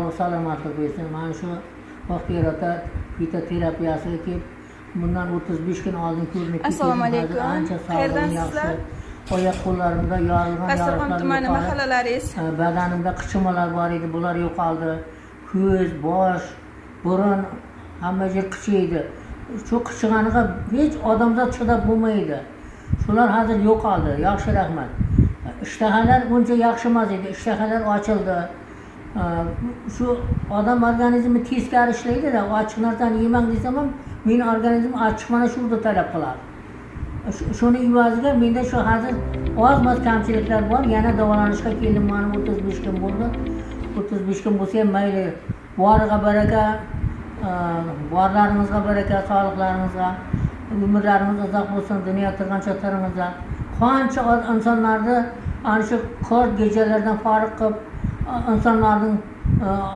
Sog'lik salomatlik bersin. Mana shu Baxtiyor ota fitoterapiyasiga kelib, bundan 35 kun oldin ko'rinib Assalomu ketdim. Hozir alaykum. ancha sog'lig'im Qayerdansizlar? yaxshi. Oyoq qo'llarimda yorilgan Pastdarg'om yoriqlar tumani yo'qolib, mahallalaringiz. Badanimda qichimalar bor edi, bular yo'qoldi. Ko'z, bosh, burun, hamma yer qichiydi. Shu qichiganiga hech odamzod chidab bo'lmaydi. Shular hozir yo'qoldi. Yaxshi, rahmat. Ishtahalar uncha yaxshi emas edi, ishtahalar ochildi. Shu odam organizmi teskari ishlaydida, ochiq narsani yemang desam ham, meni organizmim achchiq mana shuni talab qiladi. Shuni evaziga menda shu hozir oz moz kamchiliklar bor. Yana davolanishga keldim, mana 35 kun bo'ldi. 35 kun bo'lsa ham mayli, boriga baraka, borlaringizga baraka, sog'liqlaringizga, umrlaringiz uzoq bo'lsin, dunyo turgancha turingizlar. Qancha insonlarni ana shu qor kechalardan forig' qilib, insonlarning